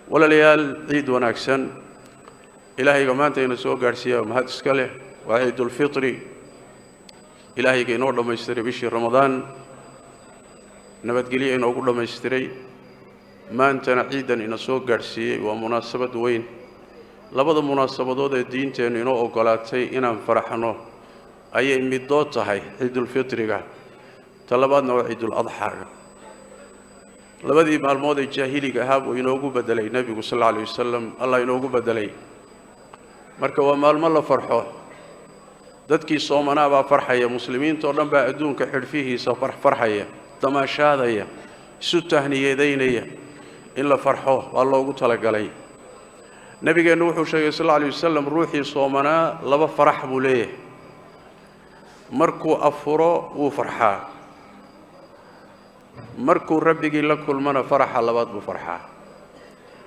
Walaalayaal, ciid wanaagsan. Ilaahayga maanta ina soo gaadhsiiya mahad iska leh. Waa Ciidulfitri. Ilaahayga inoo dhammaystiray bishii Ramadaan, nabadgelyo inoogu dhammaystiray, maantana ciidan ina soo gaadhsiiyey. Waa munaasabad weyn. Labada munaasabadood ee diinteennu inoo oggolaatay inaan faraxno ayay middood tahay ciidulfitriga, ta labaadna waa Ciiduladxaaga. Labadii maalmood ee jaahiliga ahaa buu inoogu beddelay Nebigu sal alla alay wasalam, Allah inoogu beddelay. Marka waa maalmo la farxo. Dadkii soomanaa baa farxaya, muslimiintao dhan baa adduunka xidhfihiisa farxaya, damaashaadaya, isu tahniyeedaynaya. In la farxo waa loogu talagalay. Nebigeennu wuxuu sheegay sal alla alay wasalam, ruuxii soomanaa laba farax buu leeyahay. Markuu afuro wuu farxaa, markuu Rabbigii la kulmana faraxa labaad buu farxaa.